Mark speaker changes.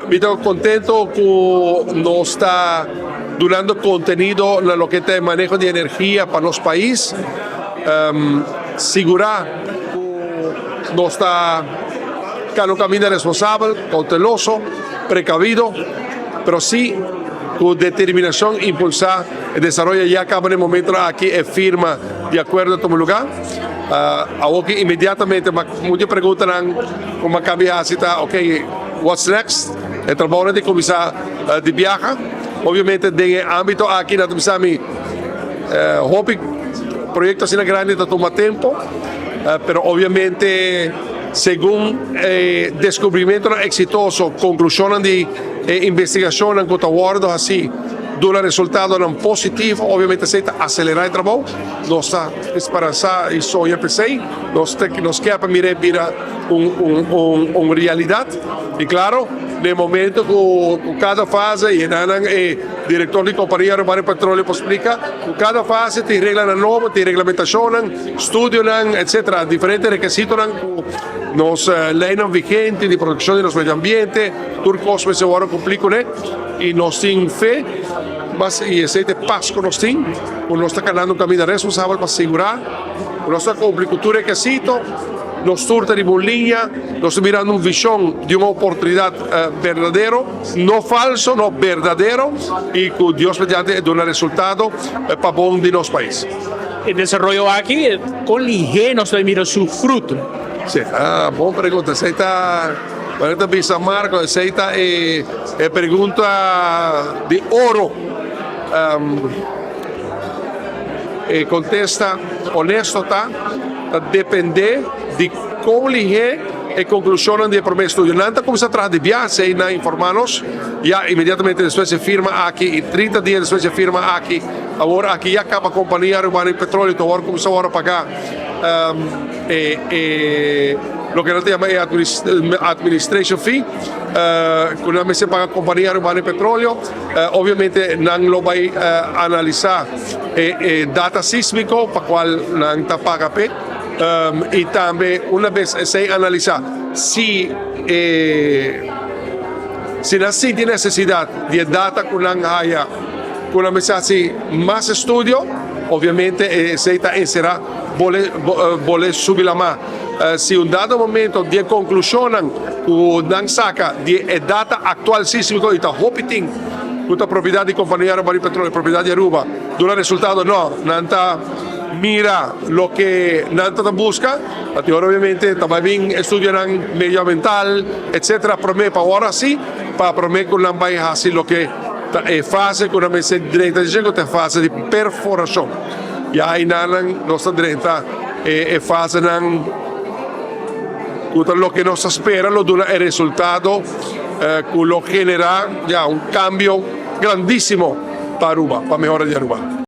Speaker 1: Mi ta contento cu nos ta dunando contenido na loke ta e maneho di energia pa nos pais. Sigura cu nos ta cana un caminda responsabel, cauteloso, precavido, pero si cu determinacion impulsa e desaroyo. Ya caba na e momentonan aki e firma di acuerdo a tuma lugar. Awoki inmediatamente mucho preguntanan cu mi a cambia haci ta, ok, what's next? E trabounan tin cuminsa di biaha. Obviamente den e ambito aki nan ta bisa mi hopi proyecto asina grandi ta tuma tempo, pero obviamente segun e descubrimentonan exitoso, conclusionnan di e investigacionnan cu ta wordo haci duna resultadonan positivo, obviamente esey ta acelera e trabou. Nos ta speransa y soña p'esey. Nos ta nos kier pa mira e bira un un un realidad. Y claro, den momento cu cu cada fase, y enanan e director di Compania Arubano di Petroleo por splica, cu cada fase tin reglanan nobo, tin reglamentacionnan, studionan, etcetera, diferente requisitonan cu nos leynan vigente di proteccion di nos medio ambiente, tur cos mester worde cumpli cune y nos tin fe. Mas y esey ta e pas cu nos tin, cu nos ta canando un caminda responsabel pa sigura cu nos ta cumpli cu tur requisito, nos tur ta riba un liña, nos ta mirando un vision di un oportunidad berdadero, no falso, no berdadero, y cu Dios mediante e duna resultado pa bon di nos pais.
Speaker 2: E desaroyo aki, con lihé nos ta mira su fruto?
Speaker 1: Si, bon pregunta. Esey ta. Bueno ta bisa Marco, esey ta e e pregunta di oro. E contesta honesto ta, ta depende di con lihé e conclusionnan di e prome estudio. Nan ta cuminsa traha di bia, esey nan informa nos, ya inmediatamente despues e firma aki y 30 dia despues e firma aki, awor aki ya caba Compania Arubano di Petroleo ta awor cuminsa awor a paga. E e loke nan ta yama e administration fee ku nan mester paga kompania Arubano di Petroleo. Obviamente nan lo bai analisa e e data sismiko pa kual nan ta paga p'e i tambe una bes esei analisa si e si nan sinti nesesidat di e data ku nan haya ku nan mester hasi mas estudio, obviamente esei ta ensera. Bole bole subi lamá. Si un dado momento di e konklushonnan ku nan saka di e data aktual sísmiko i ta hopi tin ku ta propiedat di Kompania Aruba di Petroleo, propiedat di Aruba, duna resultado no, nan ta mira loke nan ta ta buska. Anto ora obviamente ta bai bin estudionan medioambiental etcetera promé pa ora si pa promé ku nan bai hasi loke ta e fase ku nan mester drenta dje ku ta e fase di perforashon. Ya einanan nos ta drenta e fasenan ku ta loke nos ta spera lo duna e resultado ku lo genera ya un kambio grandisimo pa Aruba, pa mehora di Aruba.